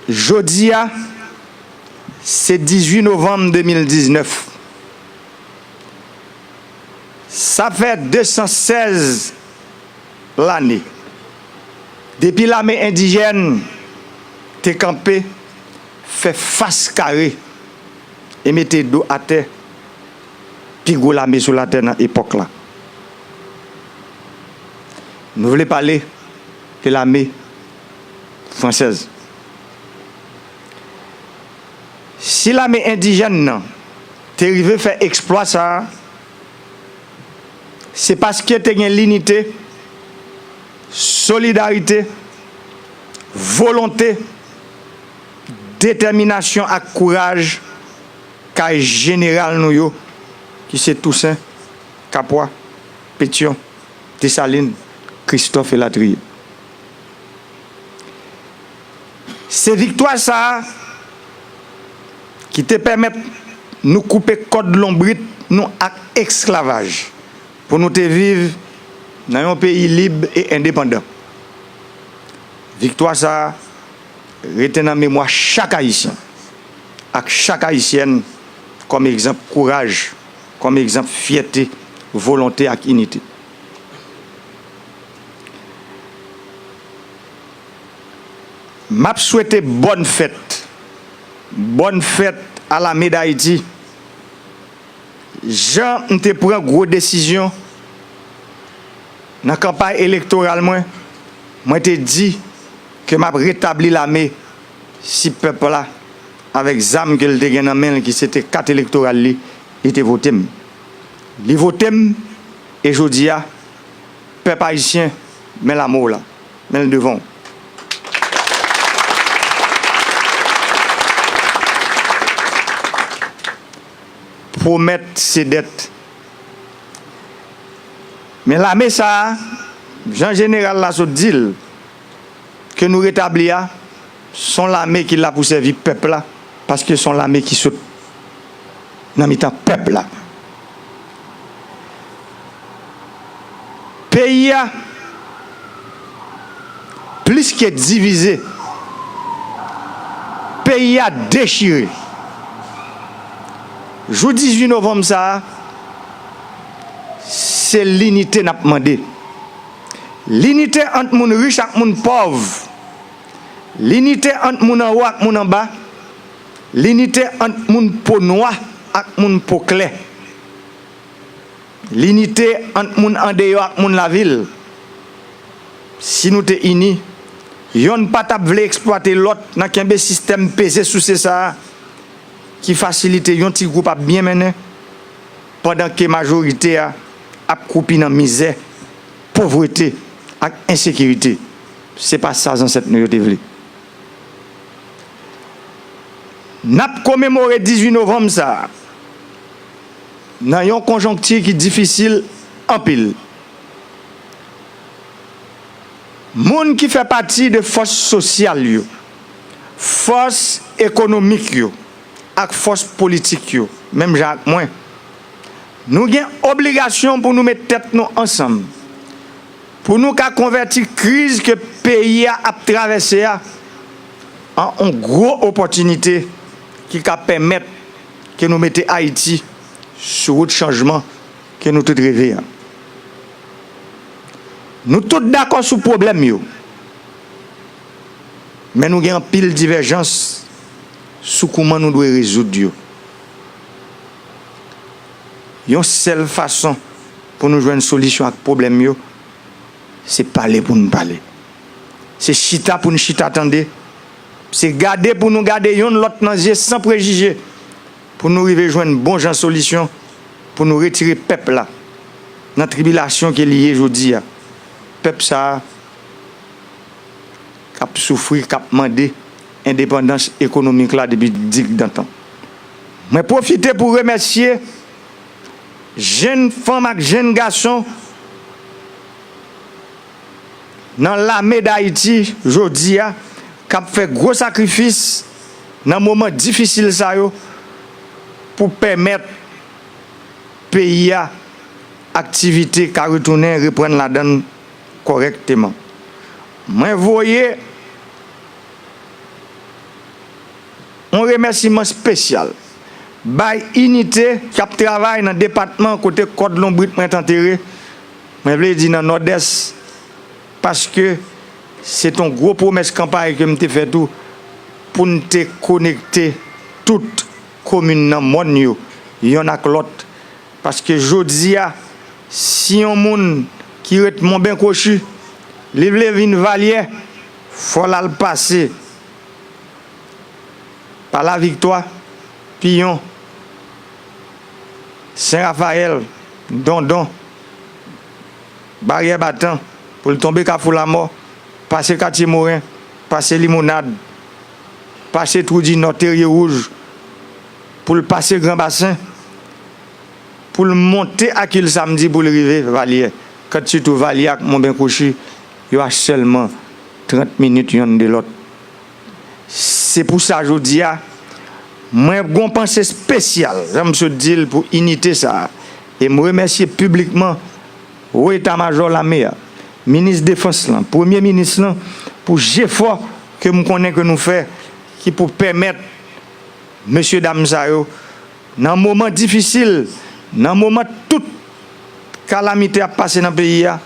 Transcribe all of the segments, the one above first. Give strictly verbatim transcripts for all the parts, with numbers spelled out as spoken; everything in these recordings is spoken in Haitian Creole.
Jodi a, se dizuit novanm de mil diznèf. Sa fè de san sèz lane depi lame endijèn te kanpe, fè fas kare e mete do atè pi gwo lame sou latè nan epòk la. Nou vle pale de lame fransèz. Si lame endijèn nan te rive fè eksplwa sa a, se paske te gen linite, solidarite, volonte, detèminasyon ak kouraj kay jeneral nou yo, ki se Tousen, Kapwa, Petyon, Desalin, Kristòf elatriye. Se viktwa sa a ki te pèmèt nou koupe kòd lonbrit nou ak esklavaj, pou nou te viv nan yon peyi lib e endepandan. Viktwa sa a rete nan memwa chak Ayisyen ak chak Ayisyèn kòm egzanp kouraj, kòm egzanp fyète, volonte ak inite. M ap swete bòn fèt, bòn fèt a Lame Dayiti. Jan m te pran gwo desizyon nan kanpay elektoral mwen, mwen te di ke m ap retabli lame si pèp la, avèk zam ke l te gen nan men l, ki se te kat elektoral li, li te vote m. Li vote m, e jodi a, pèp ayisyen, men lame w la, men l devan w. Pwomèt se dèt. Men lame sa a, jan jeneral la sot di l, ke nou retabli a, s on lame ki la pou sèvi pèp la, paske s on lame ki sot nan mitan pèp la. Peyi a plis ke divize, peyi a dechire. Jou dizuit novanm sa a, se linite n ap mande. Linite ant moun rich ak moun pòv. Linite ant moun anwo ak moun anba. Linite ant moun po nwa ak moun po klè. Linite ant moun andeyò ak moun lavil. Si nou te ini, yonn pa t ap vle eksplwate lòt nan kenbe sistèm peze souse sa a ki fasilite yon ti gwoup ap byen mennen, pandan ke majorite a ap kwoupi nan mizè, povrete ak ensekirite. Se pa sa zansèt nou yo te vle. N ap komemore dizuit novanm sa a nan yon konjonkti ki difisil anpil. Moun ki fè pati de fòs sosyal yo, fòs ekonomik yo ak fòs politik yo, menm jan ak mwen, nou gen obligasyon pou nou met tèt nou ansanm pou nou ka konvèti kriz ke peyi a ap travèse a an on gwo opòtinite ki ka pèmèt ke nou mete Ayiti sou wout chanjman ke nou tout reve a. Nou tout dakò sou pwoblèm yo, men nou gen anpil divèjans sou kouman nou dwe rezoud yo. Yon sèl fason pou nou jwenn solisyon ak pwoblèm yo, se pale pou n pale. Se chita pou n chita tande. Se gade pou nou gade yonn lòt nan zye san prejije, pou nou rive jwenn bon jan solisyon, pou nou retire pèp la nan tribilasyon ke li ye jodi a. Pèp sa a k ap soufri, k ap mande endepandans ekonomik la depi digdantan. Mwen pwofite pou remèsye jenn fanm ak jenn gason nan Lame Dayiti jodi a k ap fè gwo sakrifis nan moman difisil sa yo pou pèmèt peyi a aktivite ka retounen reprann ladan l kòrèkteman. Mwen voye Yon remèsiman espesyal bay inite k ap travay nan depatman kote kòd lonbrit mwen t antere, mwen vle di nan Nòdès, paske se t on gwo pwomès kanpay ke m te fè tou, pou n te konekte tout komin nan mòn yo, yonn ak lòt. Paske jodi a, si yon moun ki ret Monben Kwochi, li vle vin Valyè, fò l al pase pa Laviktwa, Piyon, Sen Rafayèl, Dondon, Baryè Batan, pou l tonbe Kafou Lamò, pase Katye Moren, pase Limonad, pase Twou Dinò, Terye Wouj, pou l pase Gran Basen, pou l monte ak Il Samdi pou l rive Valyè. Kant sitou Valyè ak Monben Kwochi, yo a sèlman trant minit yonn de lòt. Se pou sa jodi a, mwen gen yon panse espesyal, jan m sot di l, pou inite sa a. E m remèsye piblikman Wo Eta Majò Lame a, Minis Defans lan, Premye Minis lan, pou jefò ke m konnen ke nou fè, ki pou pèmèt mesye dam sa yo, nan moman difisil, nan moman tout kalamite ap pase nan peyi a,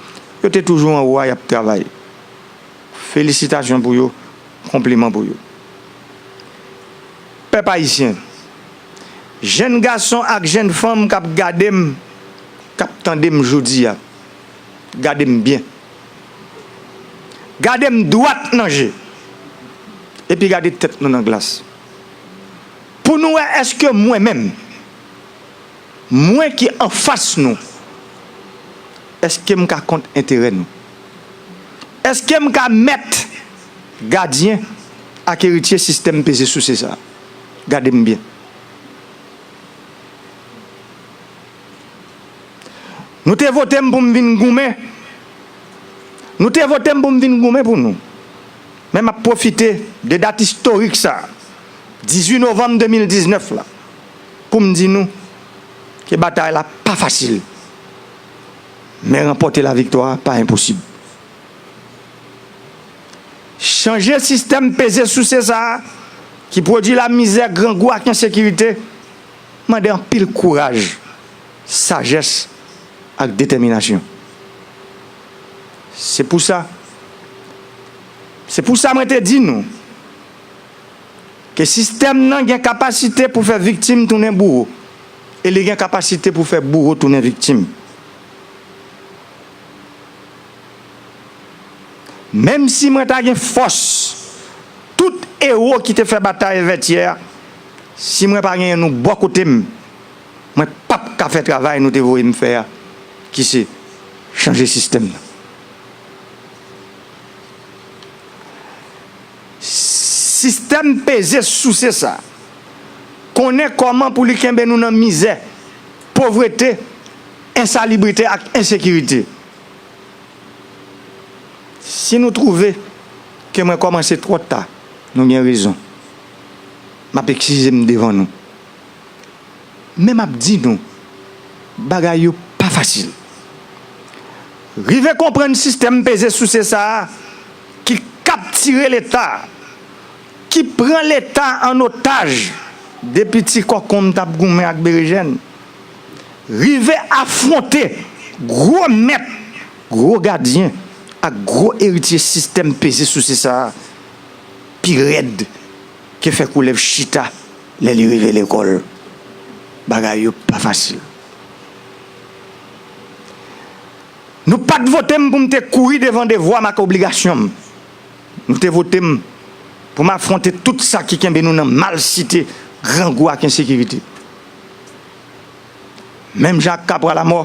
yo te toujou anwo a, y ap travay. Felisitasyon pou yo, konpliman pou yo. Pèp ayisyen, jenn gason ak jenn fanm k ap gade m, k ap tande m jodi a, gade m byen. Gade m dwat nan je, epi gade tèt nou nan glas. Pou nou wè èske mwen menm, mwen ki anfas nou, èske m ka kont enterè nou? Èske m ka mèt, gadyen ak eritye sistèm peze souse sa a? Gade m byen. Nou te vote m pou m vin goumen. Nou te vote m pou m vin goumen pou nou. Men m ap pwofite de dat istorik sa a, dizuit novanm de mil diznèf la, pou m di nou ke batay la pa fasil. Men ranpòte laviktwa pa enposib. Chanje sistèm peze souse sa a, ki pwodui lamizè, grangou ak ensekirite, mande anpil kouraj, sajès ak detèminasyon. Se pou sa, se pou sa mwen te di nou ke sistèm nan gen kapasite pou fè viktim tounen bouwo, e li gen kapasite pou fè bouwo tounen viktim. Menm si mwen ta gen fòs tout ewo ki te fè batay Vètyè a, si mwen pa genyen nou bò kote m, mwen p ap ka fè travay nou te voye m fè a, ki se chanje sistèm nan. Sistèm peze souse sa a konnen kòman pou li kenbe nou nan mizè, povrete, ensalibrite ak ensekirite. Si nou twouve ke mwen kòmanse twò ta, nou gen rezon. M ap eskize m devan nou. Men m ap di nou, bagay yo pa fasil. Rive konprann sistèm peze souse sa a ki kaptire Leta, ki pran Leta an otaj depi ti kòkonm t ap goumen ak berejèn, rive afwonte gwo mèt, gwo gadyen ak gwo eritye sistèm peze souse sa a pi rèd ke fè koulèv chita lè li rive lekòl. Bagay yo pa fasil. Nou pa t vote m pou m te kouri devan devwa m ak obligasyon m. Nou te vote m pou m afwonte tout sa ki kenbe nou nan malsite, grangou ak ensekirite. Menm jan ak Kapwa Lamò,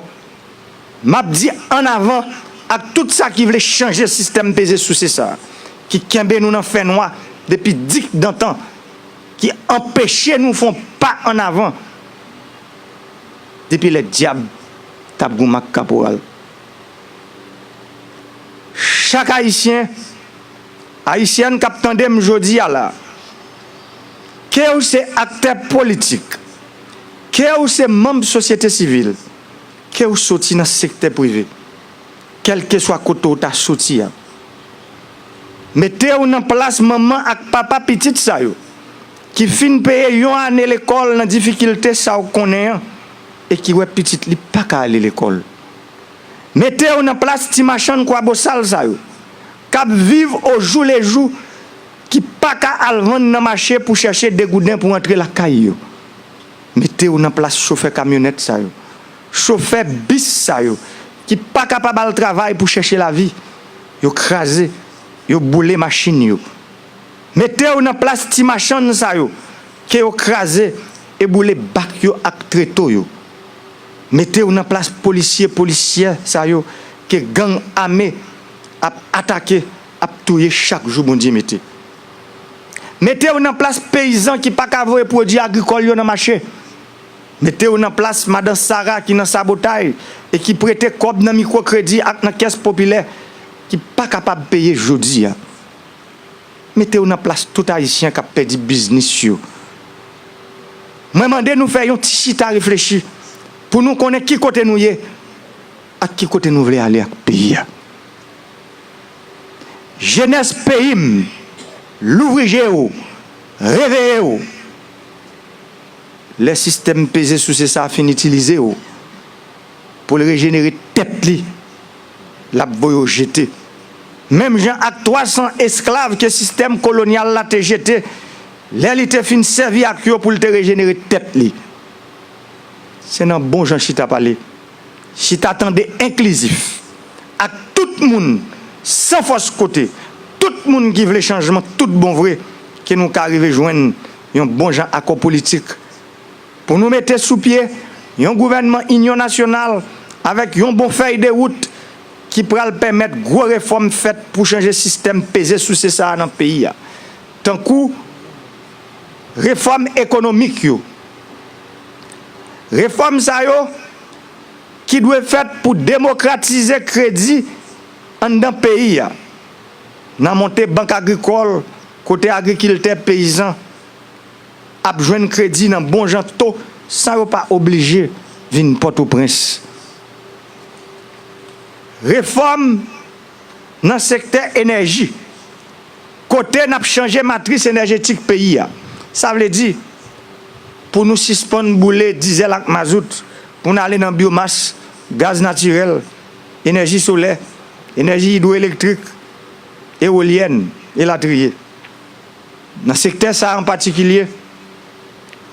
m ap di annavan ak tout sa ki vle chanje sistèm peze souse sa a, ki kenbe nou nan fènwa depi dik dantan, ki anpeche nou fè yon pa annavan depi lè dyab t ap goumen ak kaporal. Chak Ayisyen, Ayisyèn k ap tande m jodi a la, ke w se aktè politik, ke w se manm sosyete sivil, ke w soti nan sektè prive, kèlkeswa kote w ta soti a, mete w nan plas manman ak papa pitit sa yo ki fin peye yon ane lekòl nan difikilte sa w konnen an, e ki wè pitit li pa ka ale lekòl. Mete w nan plas ti machann kwabosal sa yo, k ap viv ojoulejou, ki pa ka al vann nan mache pou chèche de gouden pou antre lakay yo. Mete w nan plas chofè kamyonèt sa yo, chofè bis sa yo, ki pa kapab al travay pou chèche lavi. Yo kraze, yo boule machin yo. Mete w nan plas ti machann sa yo ke yo kraze e boule bak yo ak treto yo. Mete w nan plas polisye, polisyè sa yo ke gang ame ap atake, ap touye chak jou Bondye mete. Mete w nan plas peyizan ki pa ka voye pwodui agrikòl yo nan mache. Mete w nan plas madan Sara ki nan sabotay e ki prete kòb nan mikwokredi ak nan kès popilè, ki pa kapab peye jodi a. Mete w nan plas tout Ayisyen k ap pèdi biznis yo. Mwen mande nou fè yon ti chita reflechi pou nou konnen ki kote nou ye ak ki kote nou vle ale ak peyi a. Jenès peyi m, louvri je w, reveye w. Lè sistèm peze souse sa a fin itilize w pou l rejenere tèt li, l ap voye w jete. Menm jan ak twa san esklav ke sistèm kolonyal la te jete lè li te fin sèvi ak yo pou l te rejenere tèt li. Se nan bon jan chita pale, chita tande enklizif ak tout moun, san fòs kote, tout moun ki vle chanjman tout bon vre, ke nou ka rive jwenn yon bon jan akò politik pou nou mete sou pye yon gouvènman inyon nasyonal avèk yon bon fèy de wout ki pral pèmèt gwo refòm fèt pou chanje sistèm peze souse sa a nan peyi a, tankou refòm ekonomik yo. Refòm sa yo ki dwe fèt pou demokratize kredi anndan peyi a, nan monte bank agrikòl kote agrikiltè, peyizan ap jwenn kredi nan bon jan to san yo pa oblije vin Pòtoprens. Refòm nan sektè enèji, kote n ap chanje matris enèjetik peyi a. Sa vle di, pou nou sispann boule dizèl ak mazout, pou n ale nan byomas, gaz natirèl, enèji solè, enèji idwoelektrik, ewolyèn, elatriye. Nan sektè sa a an patikilye,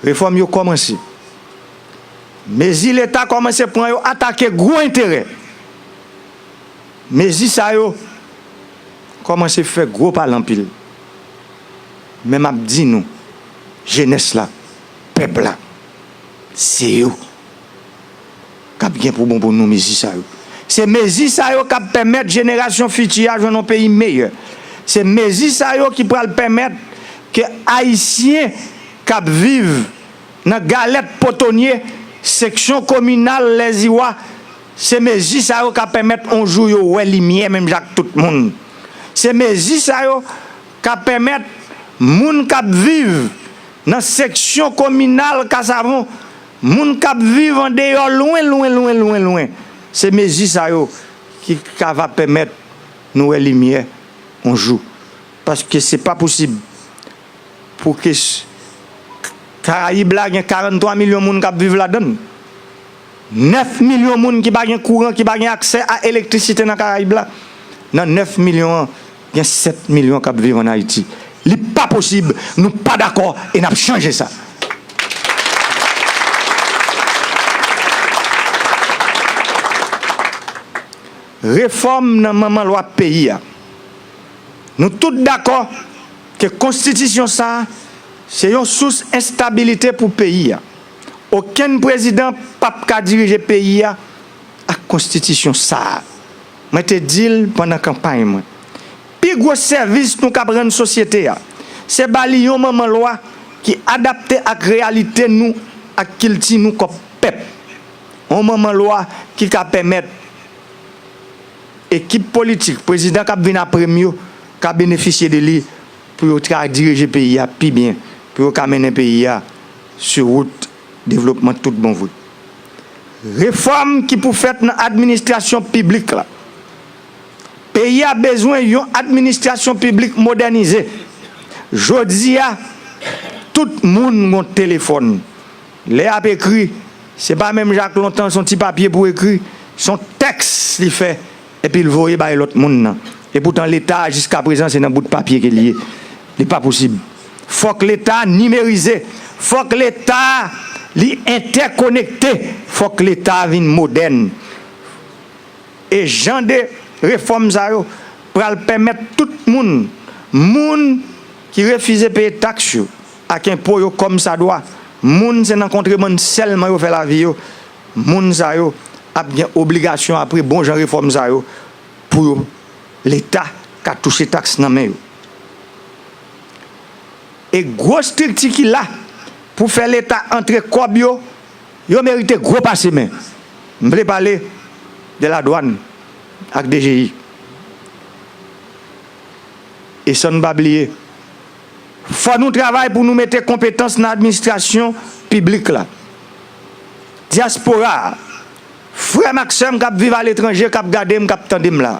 refòm yo kòmanse. Mezi Leta kòmanse pran yo atake gwo enterè. Mezi sa yo kòmanse fè gwo pale anpil. Men m ap di nou, jenès la, pèp la, se yo k ap gen pou bon pou nou mezi sa yo. Se mezi sa yo k ap pèmèt jenerasyon fiti a jwenn yon peyi meyè. Se mezi sa yo ki pral pèmèt ke Ayisyen k ap viv nan Galèt Potonye, seksyon kominal Lèziwa, se mezi sa yo ka pèmèt on jou yo wè limyè menm jan ak tout moun. Se mezi sa yo ka pèmèt moun k ap viv nan seksyon kominal Kasavon, moun k ap viv andeyò lwen, lwen, lwen, lwen, lwen, se mezi sa yo ki ka va pèmèt nou wè limyè on jou. Paske se pa posib pou ke s-, Karayib la gen karant twa milyon moun k ap viv ladan l. Nèf milyon moun ki pa gen kouran, ki pa gen aksè a elektrisite nan Karayib la. Nan nèf milyon an, gen sèt milyon k ap viv ann Ayiti. Li pa posib, nou pa dakò e n ap chanje sa. Refòm nan manman lwa peyi a. Nou tout dakò ke konstitisyon sa a se yon sous enstabilite pou peyi a. Okenn prezidan p ap ka dirije peyi a ak konstitisyon sa a. Mwen te di l pandan kanpay mwen. Pi gwo sèvis nou kab rann sosyete a, se ba li yon manman lwa ki adapte ak reyalite nou, ak kilti nou kòm pèp. Yon manman lwa ki ka pèmèt ekip politik, prezidan k ap vin apre m yo, ka benefisye de li pou yo ka dirije peyi a pi byen, pou yo ka mennen peyi a sou wout devlopman tout bon vre. Refòm ki pou fèt nan administrasyon piblik la. Peyi a bezwen yon administrasyon piblik modènize. Jodi a, Tout moun gon telefòn. Lè y ap ekri, se pa menm jan ak lontan, se yon ti papye pou ekri, se yon tèks li fè, epi l voye bay lòt moun nan. Epoutan, Leta a, jiska prezan, se nan bout papye ke l ye. Li pa posib. Fòk Leta a nimerize. Fòk Leta a, li entèkonekte. Fòk Leta a vin modèn. E jan de refòm sa yo pral pèmèt tout moun, moun ki refize peye taks yo ak enpo yo kòmsadwa, moun se nan kontrebann sèlman yo fè lavi yo, moun sa yo ap gen obligasyon apre bon jan refòm sa yo pou yo, Leta ka touche taks nan men yo. E gwo estrikti ki la pou fè Leta antre kòb yo, yo merite gwo pase men. M vle pale de ladwàn ak D G I. E san n pa bliye, fò nou travay pou nou mete konpetans nan administrasyon piblik la. Dyaspora a, frè m ak sè m k ap viv aletranje, k ap gade m, k ap tande m la,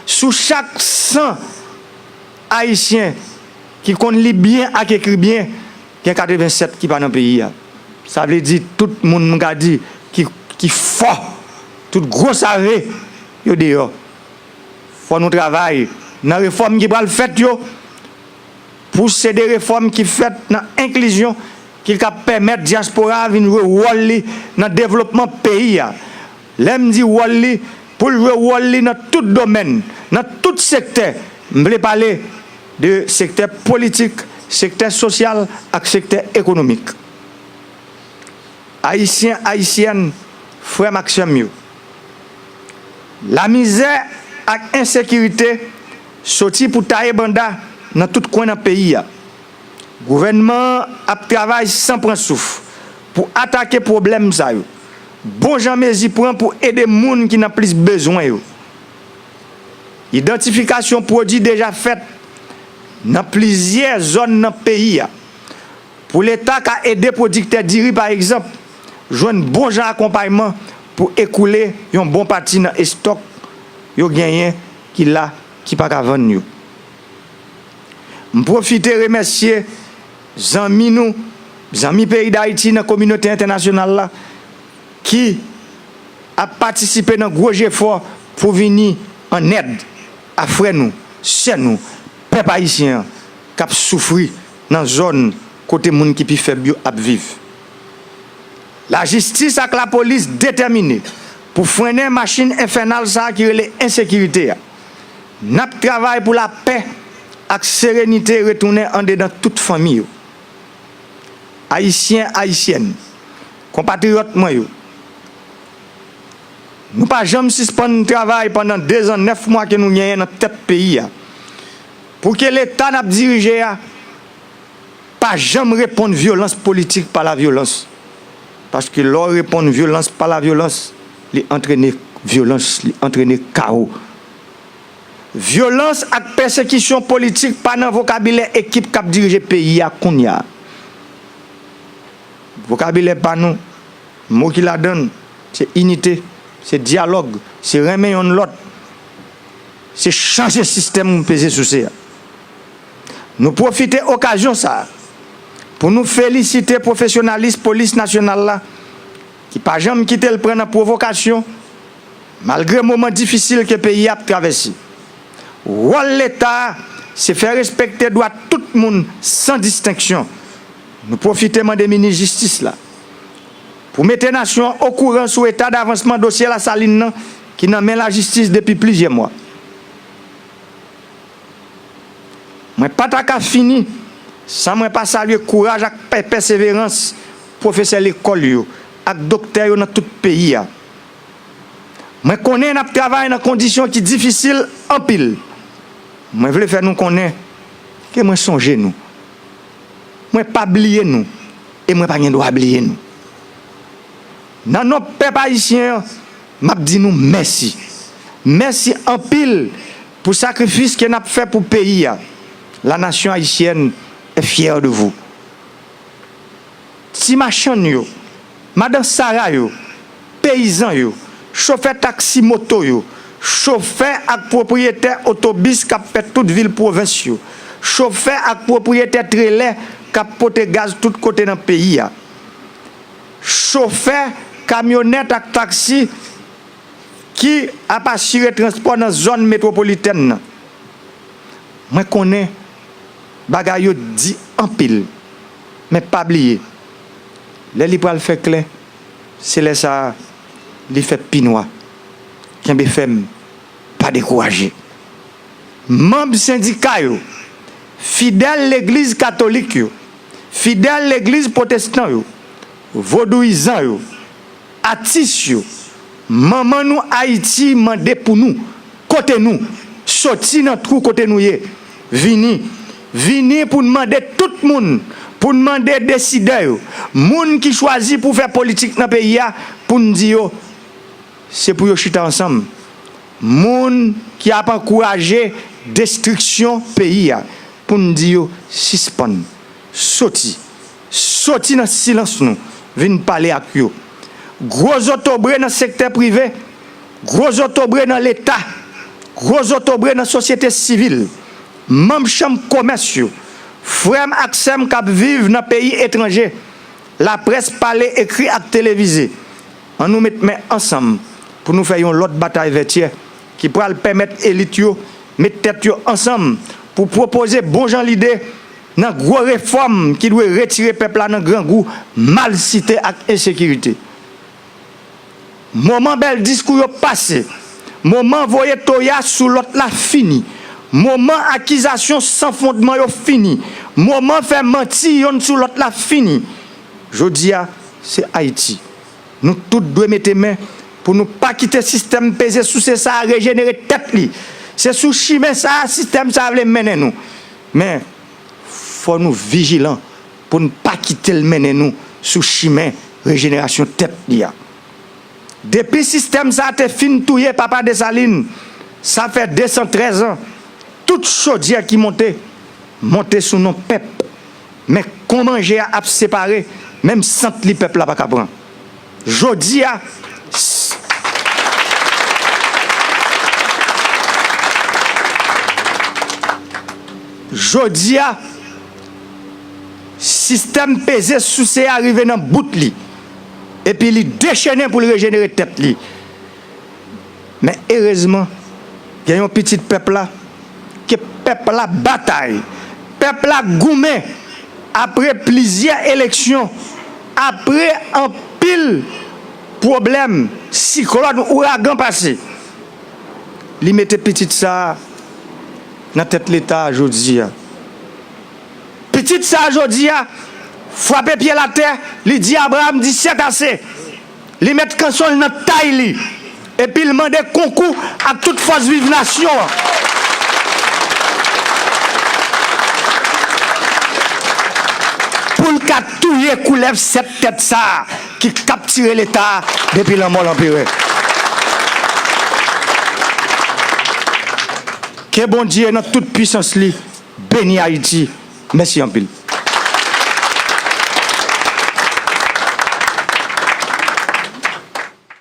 sou chak san Ayisyen ki konn li byen ak ekri byen, gen katrevennsèt ki pa nan peyi a. Sa vle di tout moun, m ka di, ki, ki fò, tout gwo save, yo deyò. Fò nou travay nan refòm ki pral fèt yo, pou se de refòm ki fèt nan enklizyon ki ka pèmèt dyaspora a vin jwe wòl li nan devlopman peyi a. Lè m di wòl li, pou l jwe wòl li nan tout domèn, nan tout sektè, m vle pale de sektè politik, sektè sosyal ak sektè ekonomik. Ayisyen, Ayisyèn, frè m ak sè m yo, lamizè ak ensekirite soti pou taye banda nan tout kwen nan peyi a. Gouvènman an ap travay san pran souf pou atake pwoblèm sa yo. Bon jan mezi pran pou ede moun ki nan plis bezwen yo. Idantifikasyon pwodui deja fèt nan plizyè zòn nan peyi a. Pou Leta ka ede pwodiktè diri, pa egzanp, jwenn bon jan akonpayman pou ekoule yon bon pati nan estòk yo genyen ki la, ki pa ka vann yo. M pwofite remèsye zanmi nou, zanmi peyi Dayiti nan kominote entènasyonal la, ki ap patisipe nan gwo jefò pou vini an èd a frè nou, sè nou, pèp ayisyen an k ap soufri nan zòn kote moun ki pi fèb yo ap viv. Lajistis ak lapolis detèmine pou frennen machin enfènal sa a ki rele ensekirite a. N ap travay pou lapè ak serenite retounen andedan tout fanmi yo. Ayisyen, Ayisyèn, konpatriyòt mwen yo, nou pa janm sispann travay pandan dezan nèf mwa ke nou genyen nan tèt peyi a, pou ke Leta n ap dirije a pa janm reponn vyolans politik pa lavyolans. Paske lè w reponn vyolans pa lavyolans, li antrene vyolans, li antrene kawo. Vyolans ak pèsekisyon politik pa nan vokabilè ekip k ap dirije peyi a kounye a. Vokabilè pa nou, mo ki ladan l, se inite, se dyalòg, se renmen yonn lòt, se chanje sistèm peze souse a. Nou pwofite okazyon sa a pou nou felisite pwofesyonalis Polis Nasyonal la, ki pa janm kite l pran nan pwovokasyon, malgre moman difisil ke peyi a ap travèse. Wòl Leta a, se fè respekte dwa tout moun san distenksyon. Nou pwofite mande minis jistis la pou mete nasyon an okouran sou eta davansman dosye Lasalin nan ki nan men lajistis depi plizyè mwa. Mwen pa ta ka fini san mwen pa salye kouraj ak pè-, pèseverans pwofesè lekòl yo ak doktè yo nan tout peyi a. Mwen konnen n ap travay nan kondisyon ki difisil anpil. Mwen vle fè nou konnen ke mwen sonje nou. Mwen pa bliye nou e mwen pa gen dwa bliye nou. Nan non pèp ayisyen an, m ap di nou mèsi. Mèsi anpil pou sakrifis ke n ap fè pou peyi a. La nation haïtienne est fière de vous. Ti machann yo, madan Sara yo, peyizan yo, chofè taksi moto yo, chofè ak pwopriyetè otobis k ap fè tout vil pwovens yo, chofè ak pwopriyetè trelè k ap pote gaz tout kote nan peyi a, chofè kamyonèt ak taksi ki ap asire transpò nan zòn metwopolitèn nan. Mwen konnen bagay yo di anpil, men pa bliye, lè li pral fè klè, se lè sa a li fè pi nwa. Kenbe fèm, pa dekouraje. Manm sendika yo, fidèl legliz katolik yo, fidèl legliz pwotestan yo, vodouyizan yo, atis yo, manman nou Ayiti mande pou nou, kote nou, soti nan twou kote nou ye, vini, vini pou n mande tout moun, pou n mande desidè yo, moun ki chwazi pou fè politik nan peyi a, pou n di yo, se pou yo chita ansanm. Moun ki ap ankouraje destriksyon peyi a, pou n di yo sispann, soti, soti nan silans nou, vin pale ak yo. Gwo zotobre nan sektè prive, gwo zotobre nan Leta, gwo zotobre nan sosyete sivil, manm chanm komès yo, frè m ak sè m k ap viv nan peyi etranje, laprès pale, ekri ak televize, ann nou met men ansanm pou nou fè yon lòt batay vètyè ki pral pèmèt elit yo met tèt yo ansanm pou pwopoze bon jan lide nan gwo refòm ki dwe retire pèp la nan grangou, malsite ak ensekirite. Moman bèl diskou yo pase. Moman voye toya sou lòt la fini. Moman akizasyon san fondman yo fini. Moman fè manti yonn sou lòt la fini. Jodi a, se Ayiti. Nou tout dwe mete men pou nou pa kite sistèm peze souse sa a rejenere tèt li. Se sou chimen sa a sistèm sa a vle mennen nou. Men, fò nou vijilan pou n pa kite l mennen nou sou chimen rejenerasyon tèt li a. Depi sistèm sa a te fin touye papa Desalin, sa fè de san trèz an, tout chodyè ki monte, monte sou non pèp. Men kon manje a ap separe, menm sant li pèp la pa ka pran. Jodi a, s-, jodi a, sistèm peze souse a rive nan bout li, epi li dechennen pou l rejenere tèt li. Men erezman, gen yon pitit pèp la, ke pèp la batay, pèp la goumen, apre plizyè eleksyon, apre anpil pwoblèm, siklòn, ouragan pase. Li mete pitit sa a nan tèt Leta a jodi a. Pitit sa a jodi a frape pye l atè, li di Abraram di c'est assez. Li met kanson l nan tay li, epi l mande konkou ak tout fòs viv nasyon an pou l ka touye koulèv sèt tèt sa a ki kaptire Leta a depi lanmò Lanperè. Ke Bondye nan tout pwisans li beni Ayiti. Mèsi anpil.